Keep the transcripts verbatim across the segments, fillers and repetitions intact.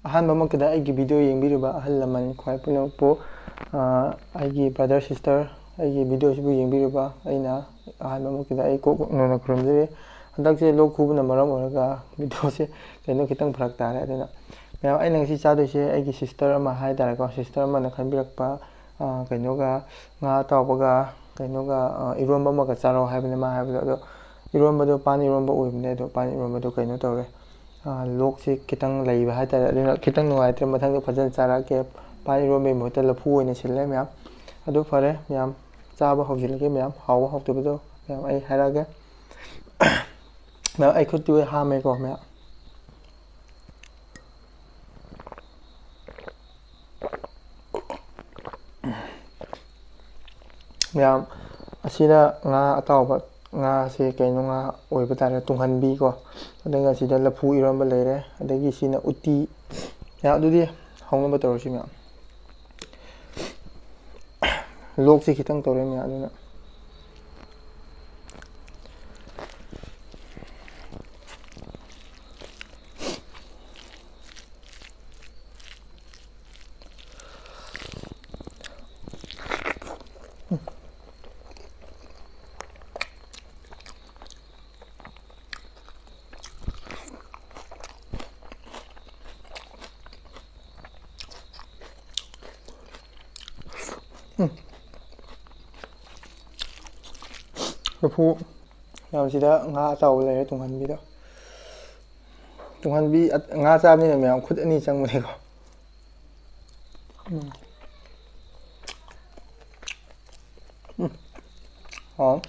ꯑꯍꯥꯟꯕꯃꯛꯇꯗ ꯑꯩꯒꯤ video ꯌꯦꯡꯕꯤꯔꯤꯕ ꯑꯍꯜ ꯂꯃꯟ ꯈ꯭ꯋꯥꯏ ꯄꯨꯝꯅꯃꯛꯄꯨ, ꯑ, ꯑꯩꯒꯤ brother sister, ꯑꯩꯒꯤ video ꯑꯁꯤꯕꯨ ꯌꯦꯡꯕꯤꯔꯤꯕ ꯑꯩꯅ ꯑꯍꯥꯟꯕꯃꯛꯇꯗ ꯑꯩ ꯀꯣꯛ ꯅꯧꯅ ꯈꯨꯔꯨꯝꯖꯔꯤ꯫ ꯍꯟꯗꯛꯁꯦ ꯂꯣꯛ ꯈꯨꯕꯅ ꯃꯔꯝ ꯑꯣꯏꯔꯒ videoꯁꯦ ꯀꯩꯅꯣ ꯈꯤꯇꯪ ꯐꯔꯛ ꯇꯥꯔꯦ꯫ ꯑꯗꯨꯅ ꯃꯌꯥꯝ, ꯑꯩꯅ ꯉꯁꯤ ꯆꯥꯗꯣꯏꯁꯦ ꯑꯩꯒꯤ sister ꯑꯃ ꯍꯥꯏꯇꯥꯔꯦꯀꯣ, sister ꯑꯃꯅ ꯈꯟꯕꯤꯔꯛꯄ, ꯑ, ꯀꯩꯅꯣꯒ, ꯉꯥ ꯑꯇꯥꯎꯕꯒ, ꯀꯩꯅꯣꯒ, ꯑ, ꯏꯔꯣꯟꯕ ꯑꯃꯒ ꯆꯥꯔꯣ ꯍꯥꯏꯕꯅꯦ ꯃꯥ ꯍꯥꯏꯕꯗꯣ꯫ ꯑꯗꯣ ꯏꯔꯣꯟꯕꯗꯣ ꯄꯥꯟ ꯏꯔꯣꯟꯕ ꯑꯣꯏꯕꯅꯦ꯫ ꯑꯗꯣ ꯄꯥꯟ ꯏꯔꯣꯟꯕꯗꯣ ꯀꯩꯅꯣ ꯇꯧꯔꯦ, ꯑ, ꯂꯣꯛꯁꯦ ꯈꯤꯇꯪ ꯂꯩꯕ ꯍꯥꯏꯇꯥꯔꯦ꯫ ꯑꯗꯨꯅ ꯈꯤꯇꯪ ꯅꯨꯡꯉꯥꯏꯇ꯭ꯔꯦ꯫ ꯃꯊꯪꯗ ꯐꯖꯅ ꯆꯥꯔꯛꯀꯦ꯫ ꯄꯥꯟ ꯏꯔꯣꯟꯕꯒꯤ ꯃꯍꯨꯠꯇ ꯂꯐꯨ ꯑꯣꯏꯅ ꯁꯤꯜꯂꯦ ꯃꯌꯥꯝ꯫ ꯑꯗꯨ ꯐꯔꯦ ꯃꯌꯥꯝ, ꯆꯥꯕ ꯍꯧꯖꯤꯜꯂꯒꯦ ꯃꯌꯥꯝ꯫ ꯍꯥꯎꯕ ꯍꯥꯎꯇꯕꯗꯣ ꯃꯌꯥꯝ ꯑꯩ ꯍꯥꯏꯔꯛꯑꯒꯦ꯫ ꯃꯌꯥꯝ, ꯑꯩ ꯈꯨꯠꯇꯤ ꯂꯣꯏ ꯍꯥꯝꯃꯦꯀꯣ ꯃꯌꯥꯝ꯫ ꯃꯌꯥꯝ, ꯑꯁꯤꯅ ꯉꯥ ꯑꯇꯥꯎꯕ, ꯉꯥꯁꯦ ꯀꯩꯅꯣ, ꯉꯥ ꯑꯣꯏꯕ ꯇꯥꯔꯦ, ꯇꯨꯡꯍꯟꯕꯤꯀꯣ꯫ ꯑꯗꯨꯒ ꯑꯁꯤꯗ ꯂꯐꯨ ꯏꯔꯣꯟꯕ ꯂꯩꯔꯦ, ꯑꯗꯒꯤ ꯁꯤꯅ ꯎꯇꯤ꯫ ꯃꯌꯥꯝ, ꯑꯗꯨꯗꯤ ꯍꯧꯅꯕ ꯇꯧꯔꯁꯤ ꯃꯌꯥꯝ꯫ ꯂꯣꯛꯁꯤ ꯈꯤꯇꯪ ꯇꯧꯔꯦ ꯃꯌꯥꯝ, ꯑꯗꯨꯅ꯫ ꯎꯝ꯫ ꯂꯐꯨ ꯃꯌꯥꯝꯁꯤꯗ ꯉꯥ ꯑꯇꯥꯎꯕ ꯂꯩꯔꯦ, ꯇꯨꯡꯍꯟꯕꯤꯗꯣ꯫ ꯇꯨꯡꯍꯟꯕꯤ ꯑꯠ-, ꯉꯥ ꯆꯥꯕꯅꯤꯅ ꯃꯌꯥꯝ ꯈꯨꯠ ꯑꯅꯤ ꯆꯪꯕꯅꯦꯀꯣ꯫ ꯎꯝ꯫ ꯎꯝ꯫ ꯍꯥꯎ꯫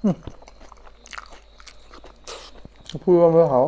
ꯎꯝ꯫ ꯂꯐꯨ ꯏꯔꯣꯝꯕ ꯍꯥꯎ꯫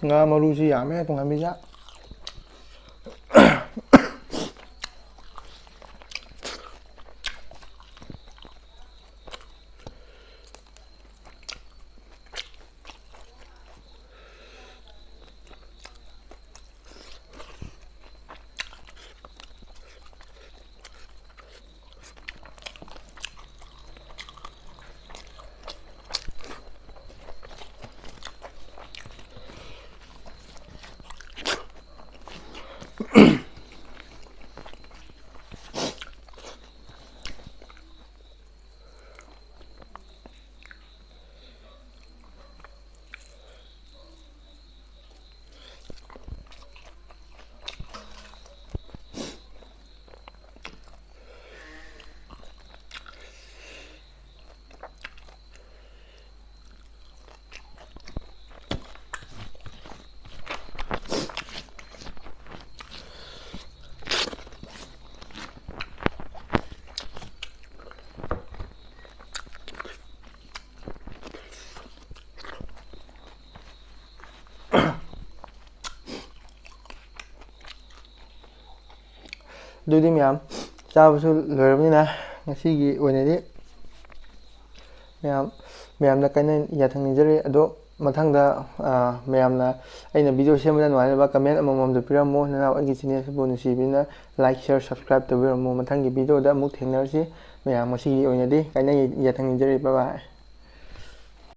ꯉꯥ ꯃꯔꯨꯁꯤ ꯌꯥꯝꯃꯦ ꯇꯨꯡꯍꯟꯕꯤꯁꯦ꯫ ꯑꯗꯨꯗꯤ ꯃꯌꯥꯝ ꯆꯥꯕꯁꯨ ꯂꯣꯏꯔꯕꯅꯤꯅ ꯉꯁꯤꯒꯤ ꯑꯣꯏꯅꯗꯤ ꯃꯌꯥꯝ, ꯃꯌꯥꯝꯗ ꯀꯥꯏꯅ ꯌꯥꯊꯪ ꯅꯤꯖꯔꯤ꯫ ꯑꯗꯣ ꯃꯊꯪꯗ, ꯑ, ꯃꯌꯥꯝꯅ ꯑꯩꯅ video ꯁꯦꯝꯕꯗ ꯅꯨꯡꯉꯥꯏꯅꯕ comment ꯑꯃꯃꯝꯗ ꯄꯤꯔꯝꯃꯣ꯫ ꯅꯅꯥꯎ ꯑꯩꯒꯤ channel ꯑꯁꯤꯕꯨ ꯅꯨꯡꯁꯤꯕꯤꯅ like, share, subscribe ꯇꯧꯕꯤꯔꯝꯃꯣ꯫ ꯃꯊꯪꯒꯤ video ꯗ ꯑꯃꯨꯛ ꯊꯦꯡꯅꯔꯁꯤ꯫ ꯃꯌꯥꯝ ꯉꯁꯤꯒꯤ ꯑꯣꯏꯅꯗꯤ ꯀꯥꯏꯅ ꯌꯥꯊꯪ ꯅꯤꯖꯔꯤ꯫ Bye bye꯫